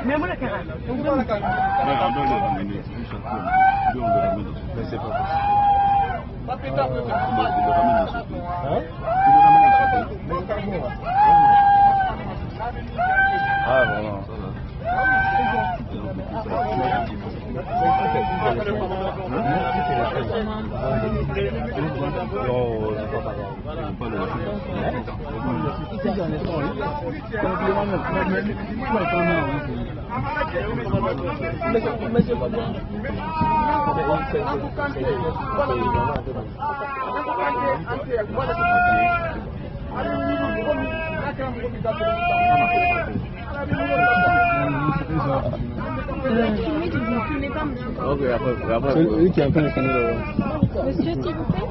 Mais moi, mais c'est pas possible. Ah, voilà. Ok, après. C'est lui qui est en train de finir là. Monsieur, s'il vous plaît.